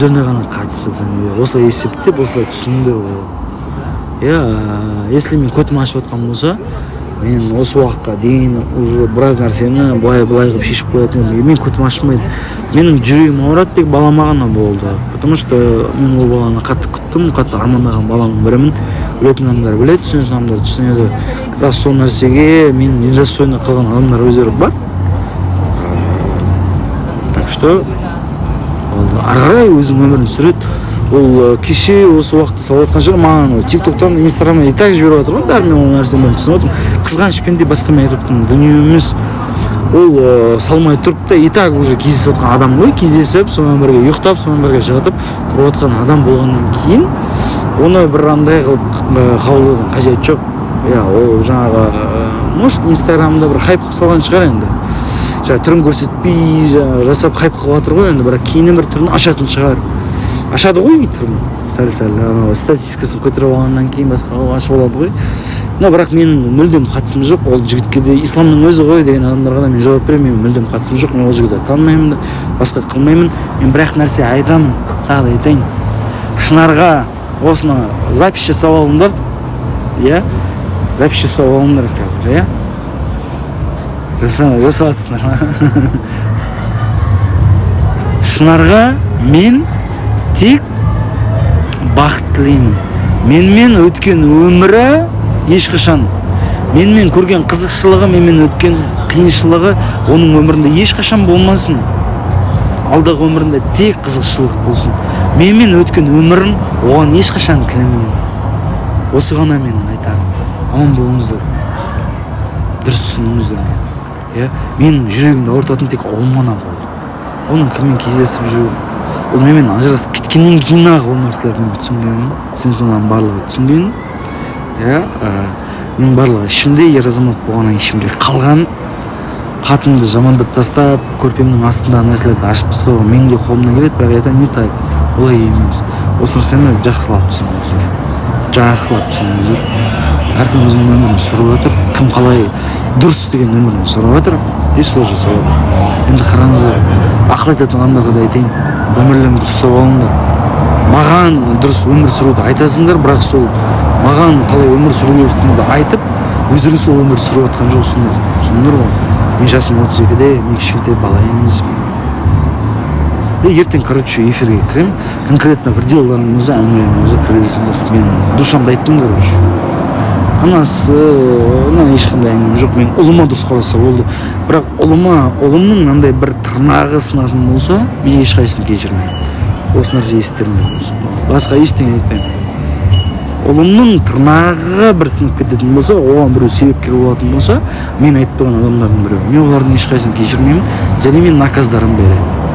Өздеріне ғана қатысты дүние. Осылай есептеп, осылай түсініңдер ол, иә. Если мен көтім ашып жатқан болса, мен осы уақытқа дейін уже біраз нәрсені былай былай қылып шешіп қоятын едім. Мен көтім ашымайды, менің жүрегім ауырады тек балама ғана, болды. Потому что мен ол баланы қатты күттім, қатты армандаған баланың бірімін. Білетін адамдар біледі, түсінетін адамдар түсінеді. Бірақ сол нәрсеге мені недостойный қылған адамдар өздері бар. Так что ол ары қарай өзінің өмірін сүреді. Ол кеше осы уақытта салып жатқан шығар маған. Тик Токтан, Инстаграмнан и так жіберіп жатыр ғой бәрін. Мен ол нәрсені бәрін түсініп отырмын. Қызғанышпен де, басқамен айтып жатқан дүние емес. Ол салмай тұрып та и так уже кездесіп жатқан адам ғой. Кездесіп, сонымен бірге ұйықтап, сонымен бірге жатып тұрып жатқан адам болғаннан кейін, оны бір андай қылып қабылдаудың қажеті жоқ, иә. Ол жаңағы может, Инстаграмда бір хайп қылып салған шығар енді. Жаңағы түрін көрсетпей, жаңағы жасап, хайп қылып жатыр ғой енді. Бірақ кейіннен бір түрін ашатын шығар. Ашады ғой түрін сәл сәл анау статистикасын көтеріп алғаннан кейін, басқа қылып ашып алады ғой. Но бірақ менің мүлдем қатысым жоқ ол жігітке де. Исламның өзі ғой деген адамдарға да мен жауап беремін: менің мүлдем қатысым жоқ. Мен ол жігітті танымаймын да, басқа қылмаймын. Мен бір ақ нәрсе айтамын, тағы да айтайын Шынарға: осыны запись жасап алыңдар, иә, запись жасап алыңдар қазір, иә. Жасап жатсыңдар ма? Шынарға мен тек бақыт тілеймін. Менімен өткен өмірі ешқашан, менімен көрген қызықшылығы, менімен өткен қиыншылығы оның өмірінде ешқашан болмасын. Алдағы өмірінде тек қызықшылық болсын. Менімен өткен өмірін оған ешқашан тілемеймін. Осы ғана менің айтарым. Аман болыңыздар, дұрыс түсініңіздер мені, иә. Менің жүрегімді ауыртатын тек ұлым ғана болды. Оның кіммен кездесіп жүр, ол менімен ажырасып кеткеннен кейін ақ ол нәрселерді мен түсінгенмін. Түсінетін адамның барлығы түсінген, иә. Менің барлығы ішімде, ер азамат болғаннан кейін ішімде қалған. Қатынымды жамандап тастап, көрпемнің астындағы нәрселерді ашып тастауға менің де қолымнан келеді, бірақ это не так, олай емес. Осы нәрсені жақсылап түсініңіздер, жақсылап түсініңіздер. Әркім өзінің өмірін сүріп жатыр. Кім қалай дұрыс деген өмірін сүріп жатыр и солай жасап жатыр. Енді қараңыздар, ақыл айтатын адамдарға да айтайын: өмірлеріңді дұрыстап алыңдар. Маған дұрыс өмір сүруді айтасыңдар, бірақ сол маған қалай өмір сүру керектігімді айтып, өздерің сол өмір сүріп жатқан жоқсыңдар, түсіндіңдер ғой. Мен жасым 32-де, мен кішкентай бала емеспін. И ертең, короче, эфирге кіремін. Конкретно бір делоларың болса, әңгімелерің болса, кіре берсеңдер. Мен душамды айттым, короче. Анасы мына ешқандай әңгімем жоқ. Мен ұлыма дұрыс қараса болды. Бірақ ұлыма, ұлымның мынандай бір тырнағы сынатын болса, мен ешқайсысын кешірмеймін. Осы нәрсе естеріңде болсын, басқа ештеңе айтпаймын. Ұлымның тырнағы бір сынып кететін болса, оған біреу себепкер болатын болса, мен айтып тұрған адамдардың біреуі, мен олардың ешқайсысын кешірмеймін және мен наказдарын беремін.